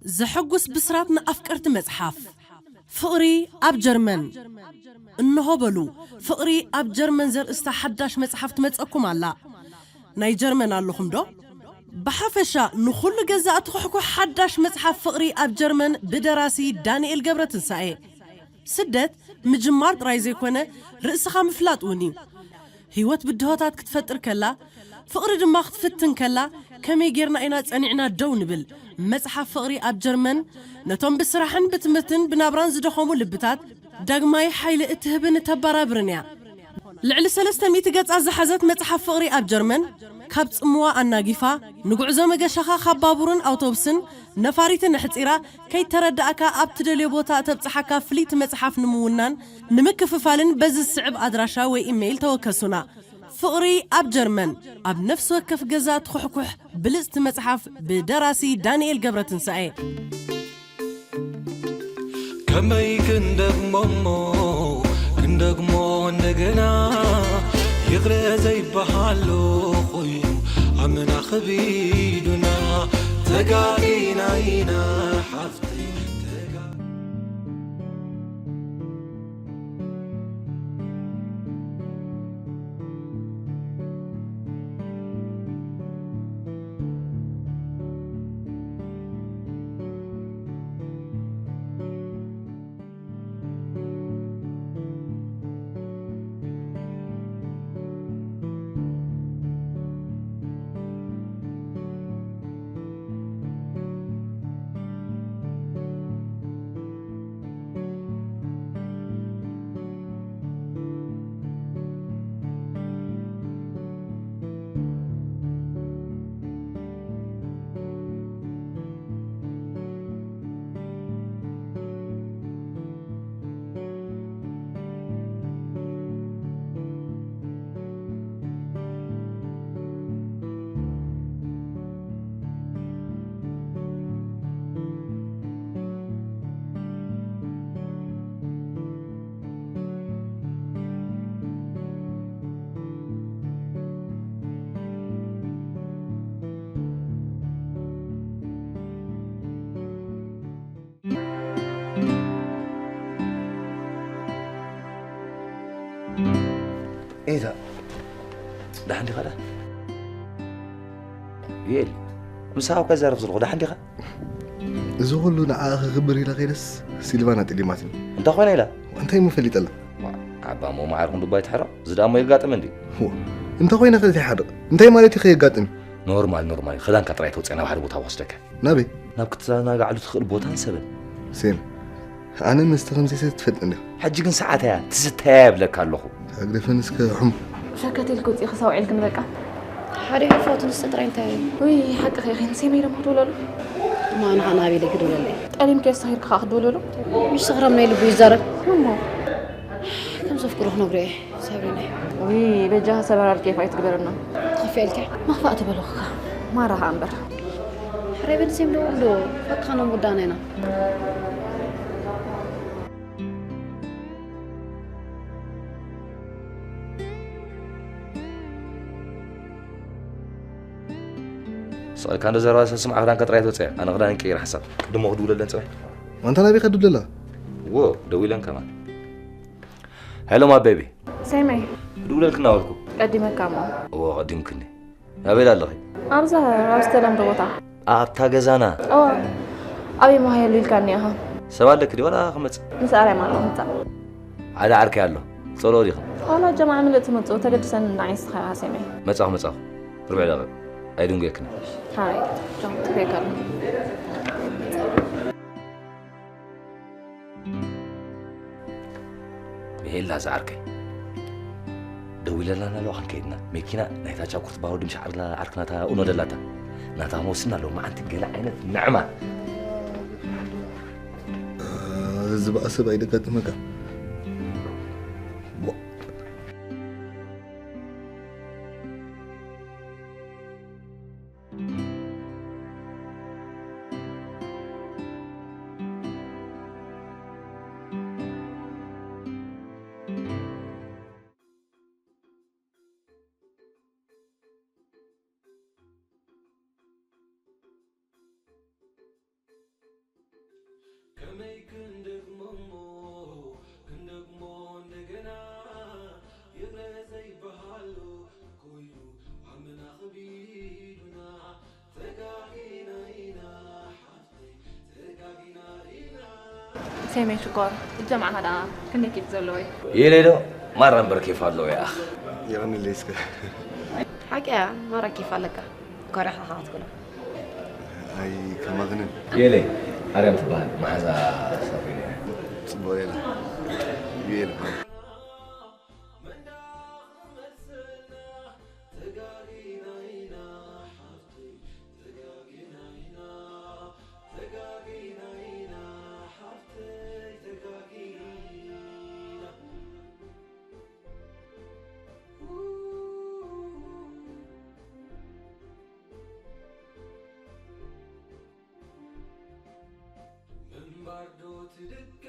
ዘሐጉስ ብስራት ንኣፍቀርቲ መጽሓፍ። ፍቕሪ ኣብ ጀርመን። እንሆ በሉ፣ ፍቕሪ ኣብ ጀርመን ዘርእስታ ሓዳሽ መጽሓፍ ትመጸኩም ኣላ። ናይ ጀርመን ኣለኹም ዶ? ብሓፈሻ ንኹሉ ገዛእ ትኹሕኩሕ ሓዳሽ መጽሓፍ ፍቕሪ ኣብ ጀርመን ብደራሲ ዳንኤል ገብረትንሳኤ። ስደት ምጅማር ጥራይ ዘይኮነ፣ ርእስኻ ምፍላጥ እውን እዩ። ህይወት ብድሆታት ክትፈጥር ከላ፣ ፍቕሪ ድማ ክትፍትን ከላ፣ ከመይ ጌርና ኢና ጸኒዕና ደው ንብል? መጽሓፍ ፍቕሪ ኣብ ጀርመን ነቶም ብስራሕን ብትምህርትን ብናብራን ዝደኸሙ ልብታት ዳግማይ ሓይሊ እትህብን እተበራብርን እያ። ልዕሊ ሰለስተ ሚእቲ ገጻት ዝሓዘት መጽሓፍ ፍቕሪ ኣብ ጀርመን፣ ካብ ጽምዋ ኣናጊፋ፣ ንጉዕዞ መገሻኻ ካብ ባቡርን ኣውቶቡስን ነፋሪትን ኣሕጺራ፣ ከይተረዳእካ ኣብ ትደልዮ ቦታ እተብጽሓካ ፍልይቲ መጽሓፍ ንምውናን ንምክፍፋልን በዚ ዝስዕብ ኣድራሻ ወይ ኢሜይል ተወከሱና። ፍቕሪ ኣብ ጀርመን፣ ኣብ ነፍሲ ወከፍ ገዛ ትኹሕኩሕ ብልጽቲ መጽሓፍ ብደራሲ ዳንኤል ገብረትንሳኤ። ከመይ ክንደግሞ እሞ ክንደግሞ እንደገና ይቕረ ዘይበሃሎ ኮይኑ ኣመና ኸቢዱና ተጋጊና ኢና ሓፍተይ ተጋ ኤዛ ደሓን ዲኻ? ዳ ዩኤል፣ ምሳኻ እኳ ይዛረብ ዘለኹ፣ ደሓን ዲኻ? እዚ ኩሉ ንዓኣ ክኽብር ኢለ ከይደስ ሲልቫና ጥሊማትኒ። እንታይ ኮይና ኢላ? እንታይ እሞ ፈሊጠላ? ዓባ እሞ ማዕርኹም ዱባ ይትሕረቕ። እዚ ደኣ እሞ የጋጥም እንዲ። እንታይ ኮይነ ከ ዘይሓርቕ? እንታይ ማለት እዩ ከየጋጥም? ኖርማል ኖርማል። ክዳንካ ጥራይ ተውፅአ ናብ ሓደ ቦታ ወስደካ። ናበይ? ናብ ክትዘናግዓሉ ትኽእል ቦታን ሰብን። ሴም፣ ኣነ ምስቲ ከምዚ ሰብ ትፈልጥ እንዲኻ። ሕጂ ግን ሰዓት እያ ትስተያ የብለካ ኣለኹ። ኣግደፈን እስከ ሑም። ሸከት ኢልክ ውፅኢ ክሳውዒልክን በቃ። ሓደ ሕፎት ንስተ ጥራይ እንታይ እዩ? ውይ ሓቅኺ ኢኺ ንሴመይ ደሞ ክድውለሉ። እሞ ኣነ ኸዓ ናበይ ኢለ ክድውለለይ? ጠሊምክዮ ሰኺርኪ ኸዓ ክትድውልሉ? ምሽ ሰኽራም ናይ ልቡ ይዛረብ። እሞ ከም ዘፍቅሮ ክነግሮ እየ ሳብሪናይ። ውይ በጃኺ ሰበራር ኬፍ ኣይትግበርና። ተኸፊኣልኪ? መኽፋእ ትበልኹካ ማራ ኸዓ እምበር። ሕራይ በል ሴም ደውል ዶ ፈትኻ ኖም ውዳና ኢና። ስቕ ኢልካ እንዶ ዘረባ ስስማዕ ክዳንካ ጥራይ ተውፅአ። ኣነ ክዳን ቀይር ሓሳብ ቅድሞ ክድውለለን ፅባሕ። ኣንታ ናበይ ከድብለላ? እዎ ደዊለን ከማን። ሄሎ ማይ ቤቢ። ሰይመይ። ክድውለልኪ እናበልኩ። ቀዲመካ እሞ። እዎ ቀዲምክኒ። ኣበይ ኣለኺ? ኣብዛ ኣብ ዝተለምዶ ቦታ። ኣብታ ገዛና? እዎ። ኣበይ ምሃየሉ ኢልካኒ ኢኻ? ሰብ ኣለኪ ድዩ ዋላ ክመጽእ? ምስ ኣርያም ኣሎ ምጻእ። ሓደ ዓርከይ ኣሎ። ትጸልኦ ዲኺ? ዋላ ጀማዓ ምልእ ትመጽኡ ተገድሰኒ ንዓይ ንስኻ ኢኻ ሰይመይ። መጻኹ መጻኹ። ርብዒ ደቂቕ ኣይድንጉየክን። ሃይ። ቶም ትቤካሉ። ብሄላ ዝዓርከይ ደዊለላና ኣለዋ ክንከይድና መኪና ናይታ ቻኩርት ባሮ ድምሻ ዓርላ ዓርክናታ ኡኖ ደላታ ናታ መወስና ኣለዎ መዓንቲ ገለ ዓይነት ንዕማ ዝበኣ ሰብ ኣይደጋጥመካ ከመይ ሽኮር? እጀምዓኻ ደኣ ክንደይ ኬፍ ዘለዎ እዩ? የሌሎ ማራ እምበር ኬፍ ኣለዎ ይኣኽ። የቐንለይ እስከ። ሓቂ እያ ማራ ኬፍ ኣለካ። ኮሪኻ ክትብሎ። ኣይ ከማኽንን። የሌ ኣርያም ትበሃል መሓዛ ሳብሪና እያ። ጽቡቕ የለ። የለ።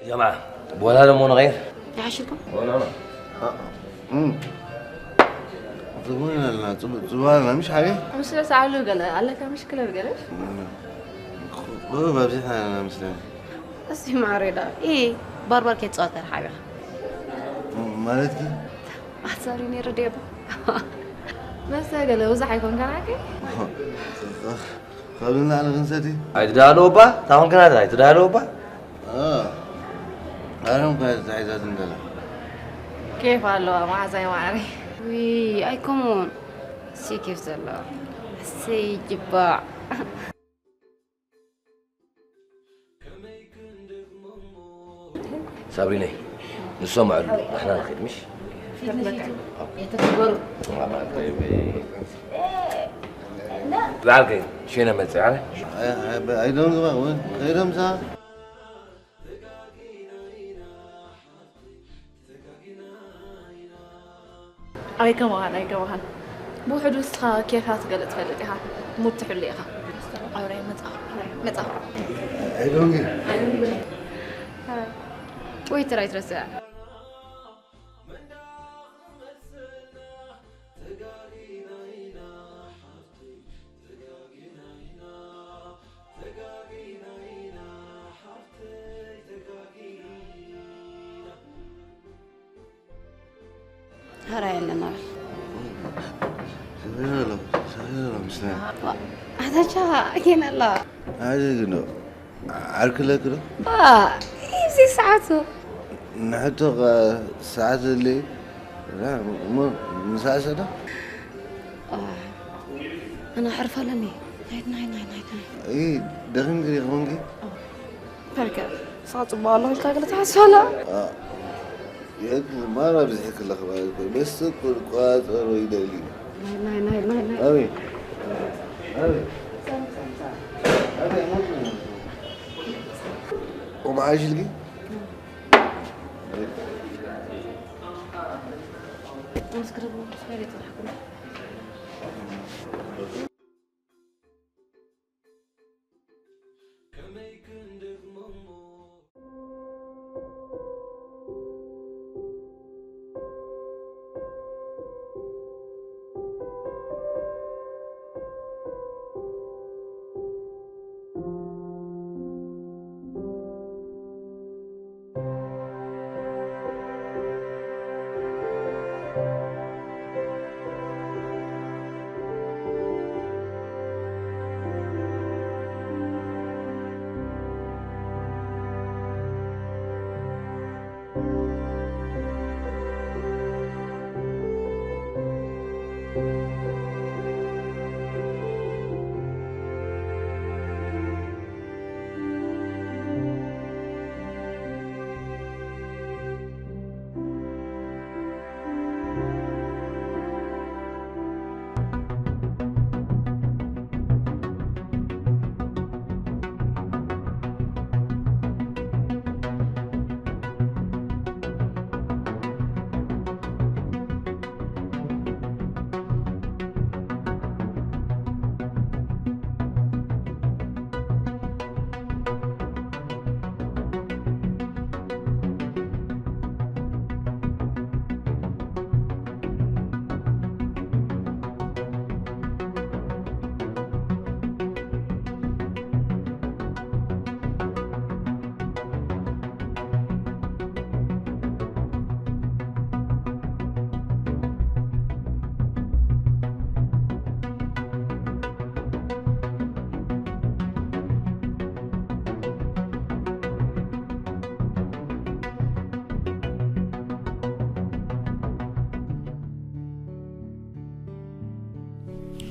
ጀምዓ ቦታ ደሞ ንቐይር። ይሓሽልኩም? ጽቡቕ ኣለና ጽቡቕ ኣለና ምሽ ሓቢ ምስለ ሰዓሉ ገለ ኣለካ ምሽ ክለብ ገለሽ? ቁሩብ ኣብዚሕና ኣለና ምስለኒ። እስቲ ማዕረ ዳ ኢ ባርባር ከይትጻወት ተረሓቢኻ ማለትኪ ኣሕሳሪ ነይሩ ድየባ መስተ ገለ ብዙሕ ኣይኮንካን ዓቂ? ካብ ንላዕሊ ክንሰቲ ኣይትዳለወባ ታኹን ክናት ኣይትዳለወባ ኣረም ኳ ተታሒዛት እንደላ ኬፍ ኣለዋ መዓዛይ ማዕሪ ዊ ኣይከምኡን ሲ ኬፍ ዘለዋ ሰይ ጅባዕ ሳብሪነይ ንሶም ኣዕሉ ንሕና ንኸይድ ምሽ በዓል ከይድ ሸነ መፅእ ኣነ ኣይዶም ግባ ከይዶም ሳ ኣይከማኻን ኣይከማኻን ብውሕዱ ንስኻ ኬፍካ ትገልፅ ትፈልጥ ኢኻ ሙድ ትሕሉ ኢኻ ኣብራይ መፃ መፃ ኣይዶም ወይ ትራይ ትረስዕ هرا يلا نار ሰኺረ ኣሎ ሰኺረ ኣሎ ምስላ هذا جا كين الله ሓደ ግን ዓርክለክ ዶ إيزي ساعته ንሕቶ ሰዓት ለ ምሳዕ ሰዳ أنا حرف لني نايت نايت نايت نايت نايت ደኺም ግሪ ኾንኪ بركة صعب الله انت قلت حسفلة የት ማራ ብዝሒ ክለኽባ መስጥ ቁርቋጸሮ ይደሊ نايت نايت نايت نايت ኣበይ ኣበይ ኣበይ ሞት ቆምዓ ሽልጊ أمسك ربنا سكري تضحكون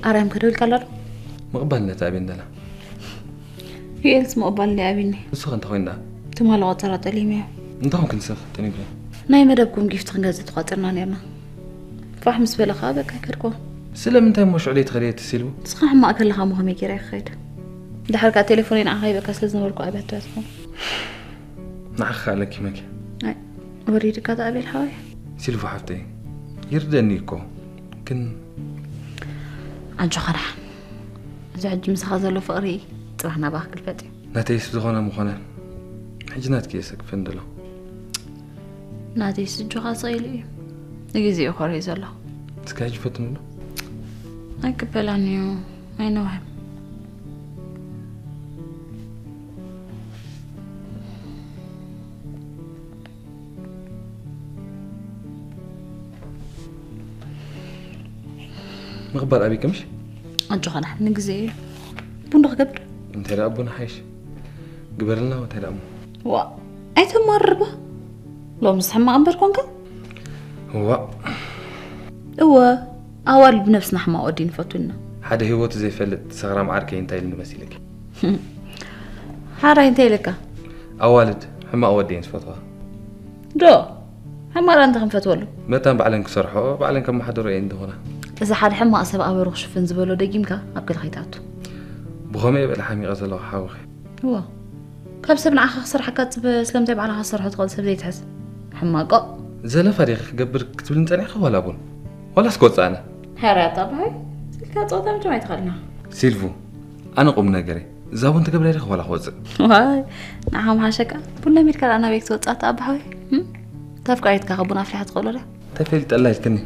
ማርያም ከደውልካ ኣላ ዶ? ምቕባል ነቲ ኣብየን ደላ። ዩኤልስ ምቕባል እንዲ ኣብኒ። ንሱ ከ እንታይ ኮይኑ ደኣ? ትማሊ ቆጸራ ጠሊመዮ። እንታይ ኾንክ ንስኽ ጠኒብያ? ናይ መደብኩም ጊፍት ክንገዝእ ተቋጺርና ነርና። ፋሕ ምስ በለ ከዓ በቃ ኣይከድኩ። ስለምንታይ እሞ ሽዑ ዘይትኸደየ ትሲልቡ? ንስኻ ሕማቕ ከለኻ እሞ ከመይ ገይረ ክኸይድ? ድሓር ከዓ ቴሌፎነይ ንዓኻ ይበካ ስለ ዝነበርኩ ኣብያ ትረትኹ። ንዓኻ ኣለኪ መኪ። ኣይ ወሪድካ ተኣቤል ሓወይ። ሲልቡ ሓፍተይ ይርደኒ እኮ ግን ኣጆኻ ደሓን። እዚ ሕጂ ምሳኻ ዘሎ ፍቕሪ ጽባሕ ናባኻ ክግልበጥ እዩ። ናተይስ ዝኾነ ምኾነ ሕጂ ናትኪ እየ ሰክፈን ዘሎ። ናተይስ እጆኻ ስቕ ኢሉ እዩ። ንግዜ እዩ ኮርዩ ዘሎ። እስከ ሕጂ ፈትንሉ። ኣይቅበላን እዩ። ኣይነውሕም። ምቕባል ኣብይ ቅምሽ? ኣጆኻ ደሓን ንግዜ እዩ። ቡን ዶ ክገብር? እንታይ ደኣ ቡን ሓይሽ ግበርልና። እንታይ ደኣ እሞ ዋ ኣይተማርርባ። ሎምስ ሕማቕ እምበር ኮንካ። ዋ እወ ኣዋልድ ብነብስና ሕማቕ ወዲ ንፈቱ ኢና። ሓደ ህይወቱ ዘይፈልጥ ሰኽራም ዓርከይ እንታይ ኢሉ መሲልኪ? ሓራይ እንታይ ኢለካ? ኣዋልድ ሕማቕ ወዲ እየን ዝፈትዋ። ዶ ሕማቕ እንተ ክንፈትወሉ መታን ባዕለን ክሰርሖ ባዕለን ከመሓደሮ እየን ዝኾና። እዚ ሓደ ሕማቕ ሰብ ኣበሩ ክሽፍን ዝበሎ ደጊምካ ኣብ ገለ ከይትኣቱ። ብኸመይ በለ ሓሚቐ ዘለኹ ሓውኺ። እዋ ካብ ሰብ ንዓኻ ክሰርሓካ ትጽበ ስለምንታይ ባዕልኻ ክሰርሖ ትኽእል ሰብ ዘይትሕዝ? ሕማቆ ዘለፋ ዲኺ ክገብር ክትብልኒ ጸኒሕኪ ዋላ ቡን ዋላስ ክወጽእ ኣነ? ሕራያት ኣባሃይ ስልካ ጸወታ ምጭም ኣይትኽእልና። ሲልቭ ኣነ ቁም ነገረይ እዛ ቡን ትገብረ ዲኺ ዋላ ክወጽእ? ዋይ ንዓኻ ምሓሸካ ቡን ለሚድካ ደኣ ናበይ ክትወጽእ ኣታ ኣባሃይ? እም? ተፍቃሪትካ ከ ቡን ኣፍሊሓ ትኽእሎ ድያ? ተፈሊጠላ ኢልክኒ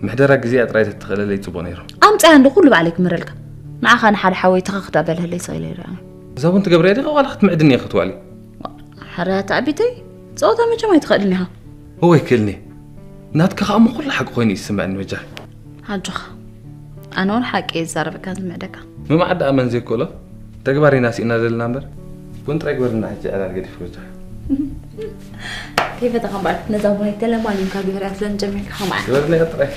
ምሕደራ ግዜኣ ጥራይ ተትኽእለለይ ጽቡቕ ነይሩ። ኣምጽያ እንዶ ኩሉ ባዕለይ ክምረልካ። ንዓኻ ንሓደ ሓወይ ተኸኽ ዳበልህለይ ስቕ ኢለ ይርኣኒ። እዛ ቡን ትገብረ ዲኺ ዋላ ክትምዕድኒ ኢኺ ክትውዕሊ? ሕራያት ኣቢተይ ጸወታ መቸም ኣይትኽእልን ኢኻ። እወ ይክእልኒ። ናትኪ ከኣ እሞ ኩሉ ሓቂ ኮይኑ እዩ ዝስምዐኒ በጃኺ። ኣጆኻ ኣነ እውን ሓቂ እየ ዝዛረበካን ዝምዕደካ። ምምዓድ ደኣ መን ዘይክእሎ ተግባር ኢና ስኢና ዘለና እምበር ቡን ጥራይ ግበርልና ሕጂ ዕላል ገዲፍኪ በጃኺ። ከይፈተኻ እምበኣር ነዛ ቡን ኣይተለማሚንካ ግበርያ ትብለኒ ጀሚርካ ከማዓ። ግበርልና ጥራይ።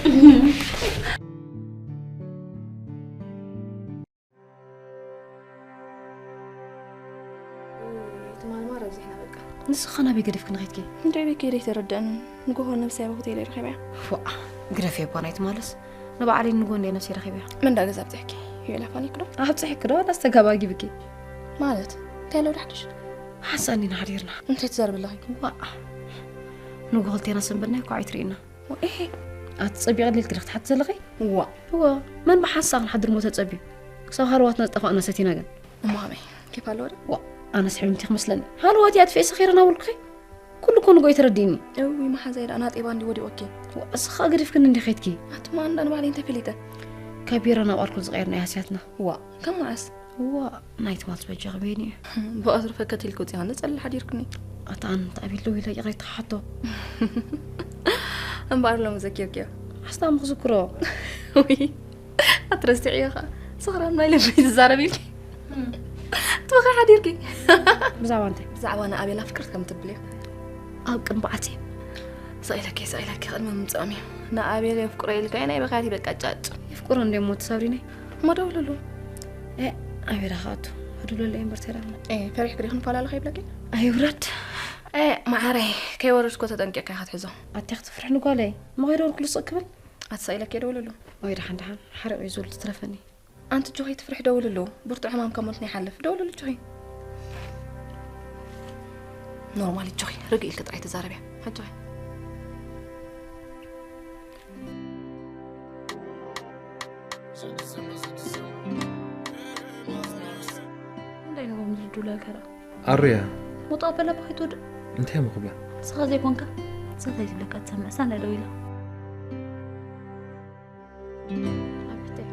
ትማሊ ማራ ኣብዚሕና በቃ። ንስኻ ናበይ ገዲፍክኒ ኸይድኪ? እንዶ ቤት ከይደ ኣይተረድአንን። ንጎሆ ነብሰይ ኣብ ሆቴል እየ ረኺበያ። ፎእ፣ ግደፍዮ እባ ናይ ትማልስ። ንባዕለይ ንጎሆ እንድየ ነብሰይ ረኺበያ። መን ዳ ገዛ ኣብጺሕኪ? ዩኤል ኣፋኒክ ዶ? ኣብጺሕኪ ዶ? ዋላስ ተጋባጊብኪ? ማለት? እንታይ ኣሎ ዳሕድሽ? ሓንሳእ እንዲና ሓዲርና። እንታይ ትዛረቢ ኣለኺ? ዋእ፣ ንጎሆ ክልቴና ሰንበድና እኮ ኣይትርእይና። እሄ፣ ኣቲ ጸቢቐ ሌልኪ ዶ ክትሓቲ ዘለኺ? እዋ። እዋ፣ መን ብሓንሳእ ክንሓድር ሞ ተጸብዩ? ክሳብ ሃለዋትና ዝጠፋእና ሰቲና ግን። እሞ ከመይ? ኬፍ ኣለዎ ዶ? ዋ፣ ኣነስ ሕልምቲ ክመስለኒ። ሃለዋት እያ ኣጥፊኤ ሰኺረ እናበልኩኺ? ኩሉ እኮ ንጎ እዩ ተረዲእኒ። እዊ፣ መሓዛይ ደኣ ናጤባ እንዲ ወዲቖኪ። ዋ፣ እስኻ ገዲፍክኒ እንዲ ኸይድኪ? ኣቱማ እንዳ ንባዕለይ እንታይ ፈሊጠ? ካብ ቢራ ናብ ኣልኮል ዝቐየርና እያ ሃስያትና። ዋ፣ ካብ መዓስ? ዋ፣ ናይ ትማልስ በጃኺ በይኑ እዩ። ብቐትሩ ፈከት ኢልኪ ወጺኻ ንጸሊ ሓዲርክኒ። ኣታ ኣነ እንታይ ኣቢሉ ኢለ ይቕሬታ ክሓቶ። እምበኣር ሎሚ ዘኪርክዮ? ኣስታም ክዝክሮ። ውይ፣ ኣትረስዕዮ ኸኣ። ስኽራን ናይ ልበይ ትዛረብ ኢልኪ። ትበኺ ሓዲርኪ። ብዛዕባ እንታይ? ብዛዕባ ንኣቤል ኣፍቅርት ከም ትብልዮ። ኣብ ቅድሚ በዓልቲ። ስኢለኪ፣ ስኢለኪ፣ ቅድሚ ምምጻኦም እዩ። ንኣቤል የፍቅሮ ኢልካ ናይ በኻያት ይበቃ ጫጭ። የፍቅሮ እንደ ሞት ሳብሪናይ። እሞ ደውልሉ። ኤ፣ ኣቤላ ከኣቱ። ክድውለለይ እምበር ተይላ። ኤ፣ ፈሪሕኪ ዲኺ ንፈላለ ከይብለኪ? ኣይውረድ። ኤ፣ መዓረይ፣ ከይወረድኩ ተጠንቂቕካ ኢኻ ትሕዞ። ኣታ ክትፍርሕኒ ጓለይ። እሞ ከይደወልኩሉ ስቕ ክብል? ኣትሳኢለኪ ደውልሉ። ወይ ደሓን ደሓን፣ ሓሪቑ እዩ ዝብል ትትረፈኒ። ኣንቲ ጆኺ ትፍርሒ ደውልሉ። ብርቱዕ ሕማም ካብ ሞት ይሓልፍ። ደውልሉ ጆኺ። ኖርማል ጆኺ፣ ርግእ ኢልኪ ጥራይ ተዛረብያ። ኣጆኺ። እንታይ ንጎም ዝድውለልካ ደኣ? ኣሩያ። ወጣ በላ ባይቶ ድ-፣ እንታይ እሞ ክብላ? ንስኻ ዘይኮንካ፣ ንስኻ ዘይትብለካ ትሰምዕ፣ ሳንዳ ደው ኢላ። ኣቢተይ።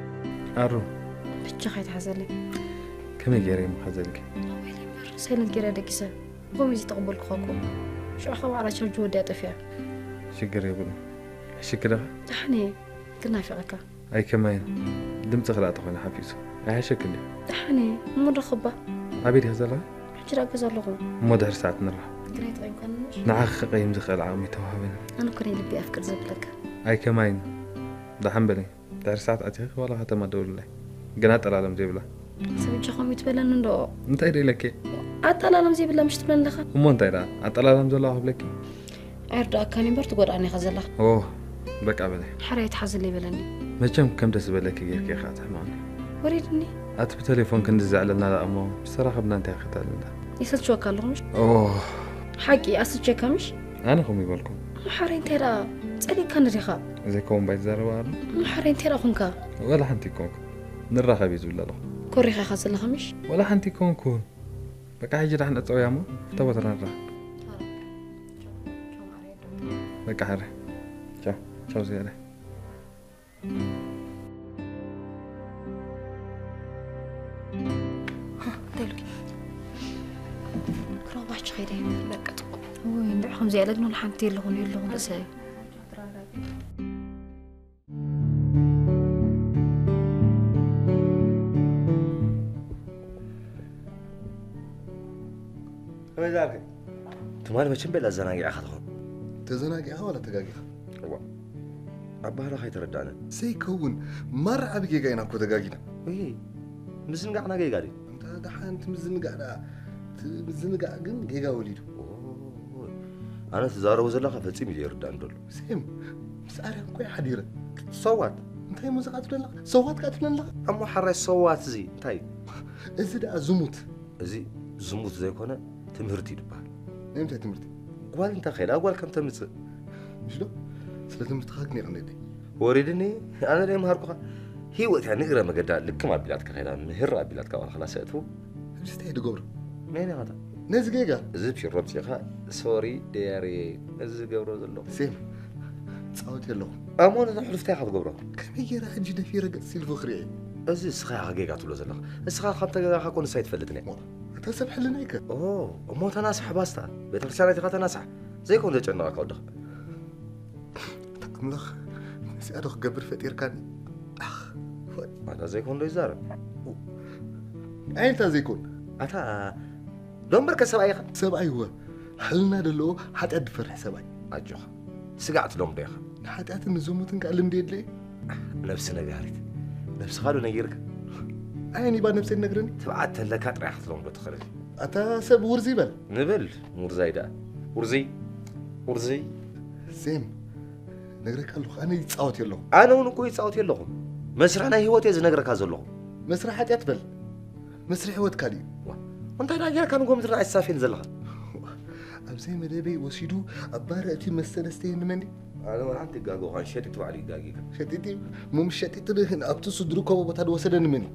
ኣሩ። ብቻ ከይትሓዘለይ። ከመይ ገይረ እየ ምሓዘልኪ? ሞባይል እምበር ሳይለንት ገይረ ደቂሰ። ከምኡ እዩ ዝተቐበልኩኻ እኮ። ሽዑ ኸዓ ባዕላ ቻርጅ ወዲኣ ጠፊኣ። ሽግር የብሉን። ሕሽኪ ዲኻ? ደሓን እየ፣ ግን ናፊቐካ። ኣይከማይን። ድምፅኺ ደኣ ተኾይኑ ሓፊሱ። ኣይሓሸክን ድዩ? ደሓን እየ፣ እሞ ንራኸባ። ኣበይ ዲኺ ዘለኺ? ሕጂ ደኣ ገዛ ኣለኹ። እሞ ድሕሪ ሰዓት ንራኸብ። ግን ኣይትቐይምካን እምበር? ንዓኺ ክቐይም ዝኽእል ዓቕሚ ኣይተዋህበንን። ኣነ እኮ ናይ ልቢ ኣፍቅር ዘብለካ። ኣይከማይን። ደሓን በሊ። ድሕሪ ሰዓት ኣቲኺ ዋላ ከተማ ደውልለይ። ግን ኣጠላለም ዘይብላ። ሰብ እጃ ከምኡ ትበለኒ እንዶ? እንታይ ደይ ኢለኪ? ኣጠላለም ዘይብላ ምሽ ትብለኒ ኣለኻ? እሞ እንታይ ደኣ? ኣጠላለም ዘለዋ ክብለኪ? ኣይርዳእካን እምበር ትጎድኣኒ ኢኻ ዘለኻ። ኦ፣ በቃ በለ። ሕራይ ትሓዝለይ በለኒ። መቸም ከም ደስ ዝበለኪ ጌርኪ ኢኻ ትሕመቕኒ። ወሪድኒ። ኣቲ ብተሌፎን ክንዲ ዘዕለልና ደኣ እሞ ምስ ተራኸብና እንታይ ክተልና? ይሰልችወካ ኣለኹ ምሽ? ኦ፣ ሓቂ ኣስልችወካ ምሽ? ኣነ ከምኡ ይበልኩም። ምሓረይ እንታይ ደኣ ጸሊእካኒ ዲኻ? ዘይከውን ባይ ትዛረባ ኣሎ። ምሓረይ እንታይ ደኣ ኹንካ? ወላ ሓንቲ ይኮንኩ። ንራኸብ እዩ ዝብል ኣለኹ። ኮሪኻ ኢኻ ዘለኻ ምሽ? ወላ ሓንቲ ይኮንኩ። በቃ ሕጂ ዳሕን ዕጸውያ እሞ ፍተቦትና ንራኸብ። በቃ ሕረ። ቻው ቻው ዝያዳ። እንታይ ኢልኪ? ክረባች ኸይደ ይመለቀጥ። ወይ እንድዕ ከምዚ ያለ ግን ሓንቲ የለኹን የለኹን ርእሰይ። ከመይ ዛርክ? ትማሊ መቸም ቤላ ኣዘናጊዕኻ ትኾን። ተዘናጊዕኻ ዋላ ተጋጊኻ? እዋ ኣባህላኻ ኣይተረዳእንን። ዘይከውን ማራ ዓቢ ጌጋ ኢና እኮ ተጋጊና። እይ ምዝንጋዕና ጌጋ ድዩ? እንታ ደሓን እቲ ምዝንጋዕ ደኣ እቲ ምዝንጋዕ ግን ጌጋ ወሊዱ። ኦይ፣ ኣነ ትዛረቦ ዘለኻ ፈጺሙ እዩ ዘይርዳእኒ ዘሎ። ሴም ምስ ኣርያም እኮ እየ ሓዲረ። ሰዋት እንታይ እሞ እዛ ትብለና? ሰዋት ከኣ ትብለና ኣለኻ? እሞ ሓራይ ሰዋት እዚ እንታይ እዩ? እዚ ደኣ ዝሙት። እዚ ዝሙት ዘይኮነ ትምህርቲ እዩ ዝበሃል። ናይ ምንታይ ትምህርቲ? ጓል እንተ ኸይዳ ጓል ከም ተምጽእ። ምሽ ዶ? ስለ ትምህርትኻ ግን የቐንየለይ። ወሪድኒ ኣነ ደይ መሃርኩኻ። ህይወት እያ ንእግረ መገዳ ልክም ኣቢላትካ ኸይዳ ምህር ኣቢላትካ ዋላ ኸላ ሰእትው። ሕጂ እንታይ ድገብሮ? መን ኢኻ እታ? ነዚ ጌጋ። እዚ ፒሮ ኣምጺእኻ ሶሪ ደያርየ ነዚ ዝገብሮ ዘለኹ። ሴም ጻወት የለኹ። ኣሞ ነዛ ሕሉፍታ ኢኻ ትገብሮ። ከመይ ገይረ ሕጂ ደፊረ ገጽ ሲልፎ ክርኢ? እዚ እስኻ ኢኻ ጌጋ ትብሎ ዘለኻ። እስኻ ከም ተገጋኻ እኮ ንሳ ኣይትፈልጥን እያ። እታ ሰብ ሕልና ኢከ። ኦ እሞ ተናሳሕ ባስታ ቤተክርስትያን ኣቲኻ ተናሳሕ ዘይኮን ዘጨነቐካ ወድኻ። ኣምላኽ ነዚኣ ዶ ክገብር ፈጢርካኒ? ኣኽ፣ ኣታ ዘይኮን ዶ ይዛረብ? ኣይ እንታይ ዘይኮን? ኣታ ዶ እምበርከ ሰብኣይ ኢኻ? ሰብኣይ እወ፣ ሕልና ደለዎ ሓጢኣት ድፈርሕ ሰብኣይ። ኣጆኻ፣ ስጋዕ ትለምዶ ኢኻ። ንሓጢኣትን ንዝሙትን ከኣ ልምዲ የድልየ። ነብሲ ነጋሪት፣ ነብስኻ ዶ ነጊርካ? ኣየን ኢባ ነብሰይ ነግረኒ? ትብዓት ተለካ ጥራይ ክትለምዶ ትኽእል። ኣታ ሰብ ውርዚ ይበል። ንበል ውርዛይ ደኣ። ውርዚ፣ ውርዚ። ሴም፣ ነግረካ ኣለኹ፣ ኣነ ይጻወት የለኹ። ኣነ እውን እኮ ይጻወት የለኹ። መስርሕ ናይ ህይወት እየ ዝነግረካ ዘለኹ። መስርሕ ሓጢኣት በል። መስርሕ ህይወት ካልእ እዩ። ዋ፣ እንታይ ደኣ ጌርካ ንጎ ምድሪ ኣይትሳፍየን ዘለኻ? ኣብ ዘይመደበይ ወሲዱ ኣብ ባር እቲ መስተ ደስተየኒ መን እዩ? ኣነ ወላ ሓንቲ ይጋገኹ፣ ኣን ሸጢጥ ባዕሉ ይጋጊካ። ሸጢጥ እዩ። እሞ ምስ ሸጢጥ ንህን ኣብቲ እሱ ዝርከቦ ቦታ ዝወሰደኒ መን እዩ?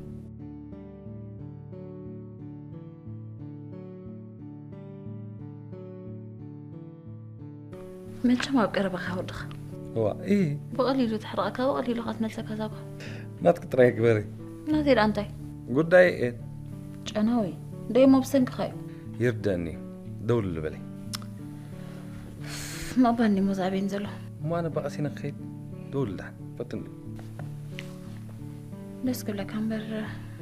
መቸም ኣብ ቀረባኻ ወድኻ እዋ እ ብቐሊሉ ተሕርቐካ ብቐሊሉ ኸትመልሰካ ዛጓ ናትክ ጥራይ ግበሪ ናተይ ደኣ እንታይ ጉዳይ እየ ጨናዊ ደይ ሞ ብሰንክኻ እዩ ይርደኒ ደውል ልበለይ መባኒ ሞ ዛዕቤን ዘሎ እሞ ኣነ በቐሲነ ክኸይድ ደውል ዳሕን ፈትንሉ ደስ ክብለካ እምበር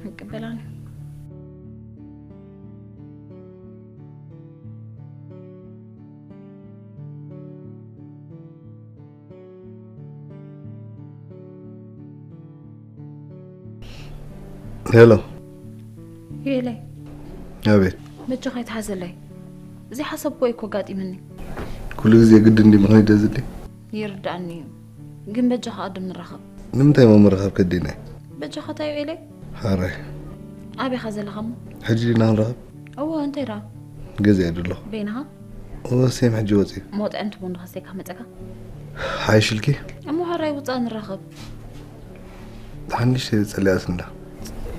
ይቅበላኒ ሄሎ ሄለይ ኣቤት በጃኻ ኣይትሓዘለይ ዘይሓሰብክዎ እኮ ኣጋጢምኒ ኩሉ ግዜ ግዲ እንዲ ምኽንያት ደዝሊ ይርዳእኒ እዩ ግን በጃኻ ቅድም ንራኸብ ንምንታይ እሞ ምርኻብ ከዲና እዩ በጃኻ እንታይ ሄለይ ሓራይ ኣበኻ ዘለኻ እሞ ሕጂ ዲና ክንራኸብ እወ እንታይ ደኣ ገዚአ ዶ ኣለኹ በይንኻ እወ ሴም ሕጂ ወፂኡ መውፅዐ እንትቡ እንዶ ከስተይካ መፀካ ሓይሽልኪ እሞ ሓራይ ውፃእ ንራኸብ ሓንሽ ፀሊኣስ እንዳ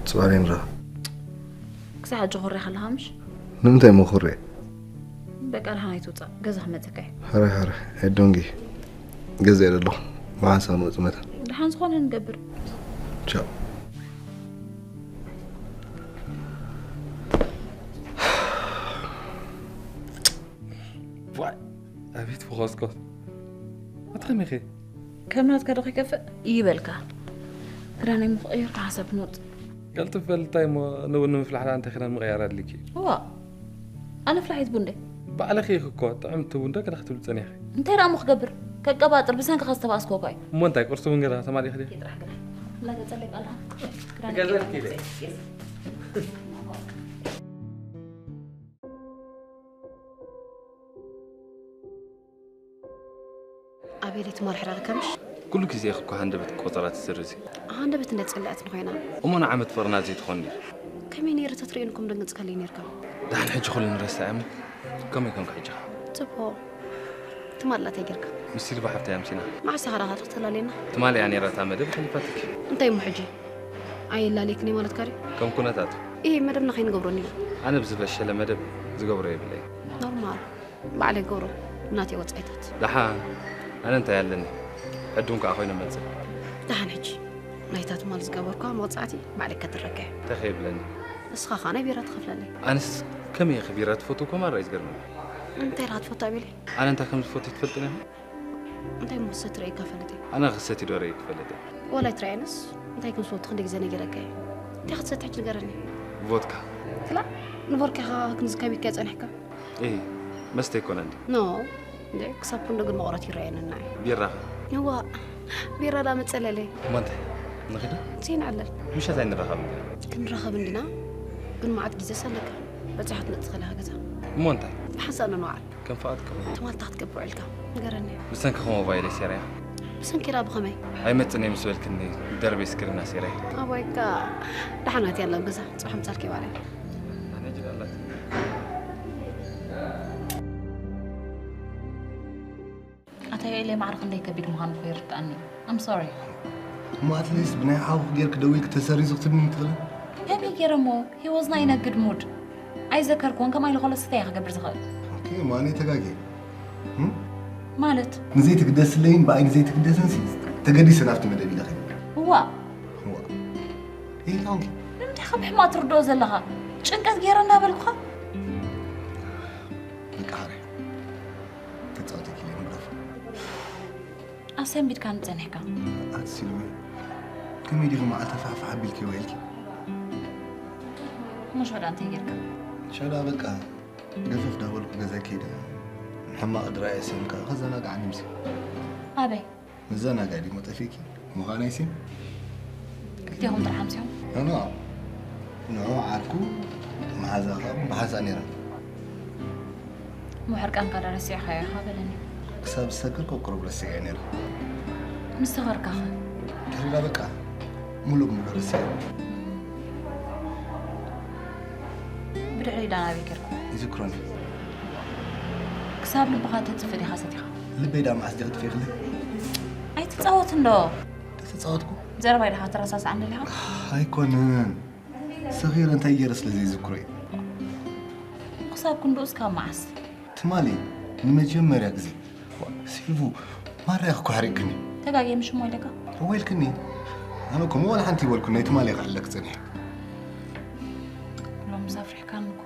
ፅባሕ ንራኸብ ክሳዕ ሕጂ ኮርያ ከለኻ ምሽ ንምንታይ እሞ ኮርየ በቃ ደሓን ኣይትውፃእ ገዛ ክመፀካ እዩ ሕራይ ሕራይ ኣይዶንጊ ገዛ እየ ዘለኹ ብሓንሳብ ንወፅእ መታ ደሓን ዝኾነ ንገብር ቻው ዋይ ኣቤት ብኸስኮት ኣቲ ከመይ ኸ ከም ናትካ ዶ ከይከፍእ ይበልካ ክዳነይ ምኽቕይር ሓሳብ ክንወፅእ ቀልጥፍ በል እንታይ እሞ ንቡን ንምፍላሕ ደኣ እንታይ ክዳን ምቕያር ኣድልኪ እዩ እዋ ኣነ ፍላሒት ቡን ደ ባዕልኺ ኢኺ እኮ ጥዕምቲ ቡን ዶ ገለ ክትብሊ ጸኒሕኺ እንታይ ደኣ እሞ ክገብር ከቀባጥር ብሰንክኻ ዝተባእስኮ እኳ እዩ እሞ እንታይ ቁርሲ ቡን ገለ ከተማሊኺ ዲኺ ጥራሕ ግዳ لا تتسلق الله. ገዛልኪ ኢለ። ኣቤል ትማል ሕራቕ ከምሽ ኩሉ ግዜ ኢኺ እኮ ሃንደበት ቆጸራ ትስርዚ። ሃንደበት እንደ ጽላእት ንኾይና እሞ ንዓመት ፈርና ዘይትኾኒ። ከመይ ነይሩ ተትርእዩንኩም ደንግጽ ከለይ ነርካ። ደሓን ሕጂ ኩሉ ንረሳዕ እሞ ከመይ ኮንካ ሕጂ? ጽቡቕ ትማል እንታይ ጌርካ? ምስ ሲልቫ ሓፍተይ ኣምሲና። መዓስ ኢኻ ዳኻ ተላለየና? ትማል እያ ነይራ እታ መደብ ሓሊፋትኪ። እንታይ እሞ ሕጂ? ኣይላለየክን እየ ማለትካ ድዩ? ከም ኩነታቱ። ኢሂ መደብና ከይንገብሮ እኒና። ኣነ ብዝፈሸለ መደብ ዝገብሮ የብለይ። ኖርማል ባዕለይ ገብሮ ናተይ ወጻኢታት። ደሓን ኣነ እንታይ ኣለኒ ዕዱም ከዓ ኮይነ መፅእ። ደሓን ሕጂ ናይታ ትማል ዝገበርኳ መቕጻዕቲ ባዕለይ ከድረካ እየ። እንታይ ከይብለኒ? ንስኻ ኸዓ ናይ ቢራ ትኸፍለለይ። ኣነስ ከመይ ኢኺ ቢራ ትፈትው ኮማራ እዩ ዝገርመኒ። እንታይ ኢኻ ትፈቱ ኣቤለይ? ኣነ እንታይ ከም ዝፈቱ ትፈልጥኒ ኢኺ? እንታይ እሞ ሰትረእየካ ፈልጥ እየ? ኣነ ክሰቲ ዶ ርእየ ክፈልጥ እየ? ዋላ ኣይትረኣየንስ እንታይ ከም ዝፈቱ ክንደይ ግዜ ነጊረካ እየ። እንታይ ክትሰቲ ሕጂ ንገረኒ? ቮድካ። ክላ ንቮድካ ኢኻ ክንዚ ከቢድካ ጸኒሕካ? እ መስተ ኣይኮነ እንዲ። ኖ እንዴ ክሳብ ክንዶ ግን መቑረት ይረኣየንና እዩ። ቢራ ኸ? እዋ ቢራ ዳ መጸለለይ። እሞ እንታይ ንኺዶ? ዘይንዕለል። ምሸት ኣይንራኸብ እንዲ። ክንራኸብ እንዲና ግን መዓት ግዜ ሰለካ በጺሓ ትመጽእ ከለኻ ገዛ። እሞ እንታይ? ብሓንሳእ ንንዋዓል። ከም ፍቓድካ። ትማልታ ክትገብር ውዒልካ ንገረኒ። ብሰንኪ ከሞ ቫይረስ የርያ። ብሰንኪ ዳ ብኸመይ? ኣይመጽእን እየ ምስ በልክኒ ደርቤ ስክሪና ሴረ። ኣቦይካ ደሓናት ያለው ገዛ ጽባሕ ምጻልኪ ባለ። ኣታ ዮኤል ማዕረ ክንደይ ከቢድ ምዃኑ እኮ ይርድኣኒ። I'm sorry። እሞ ኣትሊስት ብናይ ሓውክ ጌርክ ደዊልክ ተሰሪዙ ክትብልኒ ትኽእላ? ከመይ ገይረ እሞ? He was not in a good mood። ኣይዘከርኩዎን ከምኣ ኢሉ ከሎ ስታይ ክገብር ዝኽእል። ኦኬ ማኔ ተጋጌ ማለት ንዘይትግደስለይን ብኣይ ንዘይትግደስን ሲ ተገዲሰ ናብቲ መደብ ኢለ ኸይደ። እዋ እዋ ይታውንኪ ንምንታይ ካብ ሕማቅ ትርድኦ ዘለኻ? ጭንቀት ገይረ እንዳበልኩኻ በቃ ሓረ ተጻወተኪ ኢለ ምግረፍ ኣሰንቢድካኒ ጸኒሕካ። ኣቲ ሲልቪ ከመይ ዲኺ መዓልቲ ፋሕፋሕ ኣቢልኪ ውዒልኪ? እሞ ሽዑ እንታይ ጌርካ? ሽዑ በቃ ገፈፍ ዳበልኩ ገዛይ ከይደ ሕማቕ ድራየ ሰምካ ከዘናግዓኒ ምሲ ኣበይ? መዘናጋዒ ዲሞ ጠፊእኪ ምዃነይ ሲ ክልቴኹም ጥራሕ ኣምሲኹም? ኖኖ ንዑ ዓርኩ መሓዛ ካብ ብሓንሳእ ነይረን ምሕርቃንካ ዶ ረሲዕካዮ ኢኻ በለኒ። ክሳብ ዝሰክር ከቁርብ ረሲዐ ነይረ። ምስ ተኸርካኸ? ድሕሪዳ በቃ ሙሉእ ብሙሉእ ረሲዐ። ብድሕሪዳ ናበይ ከድኩ? ይዝክሮኒ። ክሳብ ልብኻ ተጥፍእ ዲኻ ሰቲኻ? ልበይ ዳ መዓስ ዲኺ ጥፊእክለይ? ኣይትጻወት እንዶ። ተተጻወትኩ? ዘረባይ ዲኻ ትረሳስዓኒ ኣለኻ? ኣይኮነን። ሰኺረ እንታይ ገይረ ስለ ዘይዝክሮ እዩ። ክሳብ ክንድኡስ ካብ መዓስ? ትማሊ ንመጀመርያ ግዜ ሲልቭ ማርያ ክኳሕሪቅክኒ ተጋግየ ምሽ እሞ ኢለካ ረወይልክኒ ኣነ እኮ መዋል ሓንቲ ይበልኩ ናይ ትማሊ ክዕለክ ፀኒሐ ሎምስ ኣፍሪሕካኒ እኮ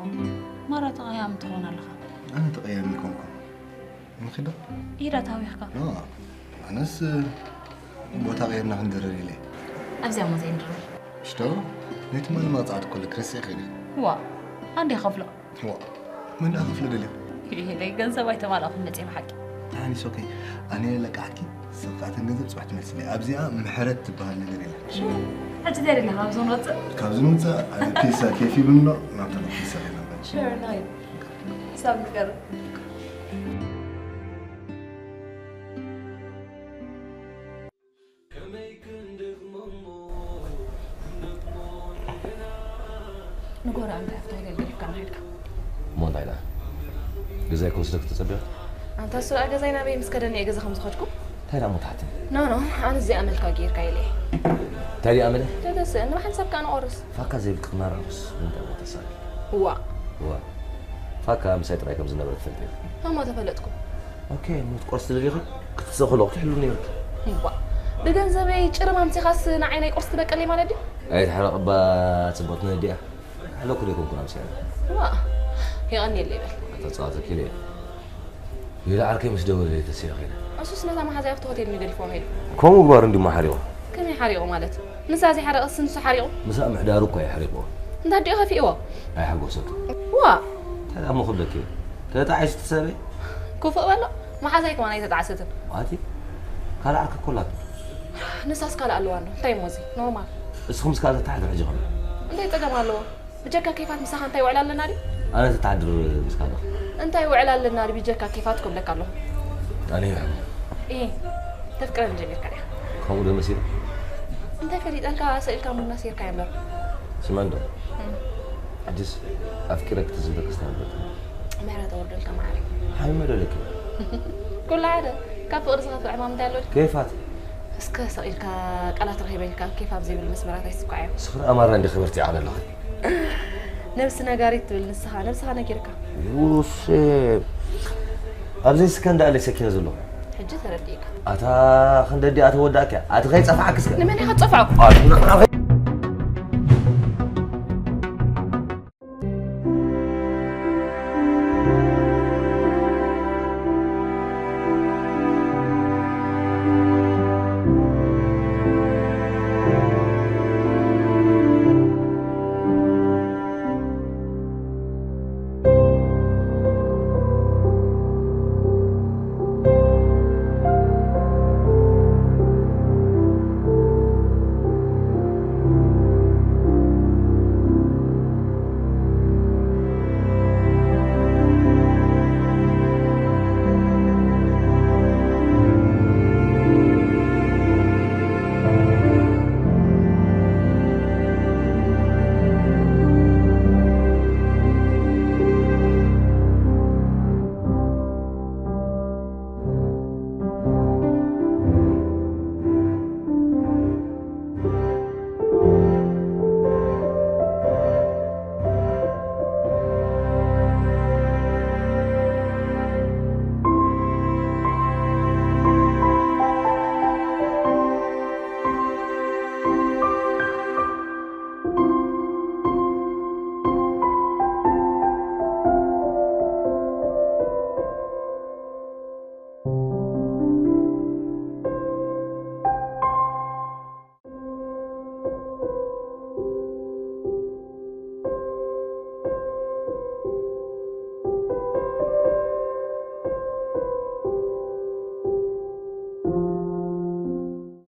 ማራ ተቐያሚ ትኸውን ኣለኻ ኣነ ተቐያሚ ይኮንኩ ንኺዶ ኢዳ ታዊኽካ ኣነስ ቦታ ቀይርና ክንድርር ኢለ ኣብዚኣ እሞ ዘይንድርር ሽቶ ናይ ትማሊ መቕፃዕቲ ኮለ ክረስዕ ከይደ ዋ ኣንዴ ከፍሎ ዋ መን ደኣ ክፍለ ደልዮ ይሄ ገንዘብ ኣይተማላእኹም መፅየ ብሓቂ ኣኒ ሶኬ ኣነ ለቃሕኪ ሰብካተን ገንዘብ ፅባሕ ትመልስለ ኣብዚኣ ምሕረት ትበሃል ነገር የለ ሕጂ እንታይ ደለካ ኣብዚ ንወፅእ ካብዚ ንውፃእ ኣነ ፒሳ ኬፍ ይብልኖ ናብታ ፒሳ ይነበር ሽር ናይ ሳብ ንቀርብ ንጎራ እንታይ ኣብታ ሆቴል ገዲፍካ ናሄድካ እሞ እንታይ ደኣ ገዛይ ክወስደክ ተጸቢቑ ኣንታ ስራእ ገዛይ ናበይ ምስ ከደኒ እየ ገዛ ከም ዝኸድኩ እንታይ ደኣ እሞ ትሓትኒ ኖ ኖ ኣነ እዚኣ መልካ ጌርካ ኢለ እየ እንታይ ደኣ መለ ተተስእ ንባሓንሳብካ ንቆርስ ፋካ ዘይብልክ ክናር ምስ ምንታይ ቦታ ሳል ዋ ዋ ፋካ ምሳይ ጥራይ ከም ዝነበረ ትፈልጥ ኢኺ እሞ ተፈለጥኩ ኦኬ ሞት ቆርስ ትደልይኺ ክትሰኽሎ ክትሕሉ ነይሩኪ ዋ ብገንዘበይ ጭርም ኣምሲኻስ ንዓይ ናይ ቁርሲ ትበቀለይ ማለት ድዩ ኣይትሕረቕ እባ ጽቡቕቲ ነዲኣ ኣለኩ ዶ ኣይኮንኩን ኣምሲኻ ዋ የቐንየለይ በል ኣታ ጸዋተኪ ኢለ ሌላ ዓርከይ ምስ ደወለለይ ተሲኣ ከይደ እሱስ ነታ መሓዛይ ኣብቲ ሆቴል እዩ ገዲፍዋ ከይዱ ከምኡ ምግባሩ እንዲሞ ሓሪቑ ከመይ ሓሪቑ ማለት ንሳ ዘይሓረቐስ ንሱ ሓሪቑ ምስኣ ምሕዳሩ እኳ ኣይሓሪቕዎ እንዳ ኣዲኡ ከፊእዎ ኣይሓጎሰቱ ዋ እንታይ ደኣ እሞ ክብለኪ ተጣዒሱ ትሰበይ ክፉእ በሎ መሓዛይ ከማን ኣይተጣዕሰትን ኣቲ ካልእ ዓርኪ እኮ ኣላቶ ንሳስ ካልእ ኣለዋ ኣሎ። እንታይ እሞ እዚ? ኖርማል። እስኹም እስካ ተታሕድሩ ሕጂ ኸም እንታይ ጸገም ኣለዎ? ብጀካ ኬፋት ምሳኻ እንታይ ውዕል ኣለና ድዩ? ኣነ ተታሕድሩ ምስካ ኣለኹ። እንታይ ውዕል ኣለና ድዩ ብጀካ ኬፋት ክብለካ ኣለኹ። ኣነ ይሕም። ኢ ተፍቅረኒ ጀሚርካ ዲኻ? ከምኡ ዶ መሲሉ? እንታይ ፈሊጠልካ ሰኢልካ ሙና ሴርካ እምበር። ስማንዶ ሕጅስ ኣፍቂረክ ትዝብል ክስታ ነበር። ምሕረት ኣውርደልካ ማዓረይ። ሓሚመ ዶ ለኪ? ኩሉ ሓደ ካብ ፍቕሪ ዝኸፍእ ዕማም እንታይ ኣሎ? ከይፋት እስከ ሰቒልካ ቃላት ረኺበ ኢልካ ኬፍ ኣብ ዘይብሉ መስመራት ኣይስኳዕ እዮም። ስኽር ኣማራ እንዲ ክብርቲ ዓለለኻ። ነብሲ ነጋሪት ትብል ንስኻ ነብስኻ ነጊርካ። ውሴ ኣብዚ ስከ እንዳለ ሰኪነ ዘለኹ። ሕጂ ተረዲእካ። ኣታ ክንደዲ ኣተ ወዳእካ ኣቲ ከይጸፋዕክ እስከ ንመን ኢኻ ትጸፍዖ?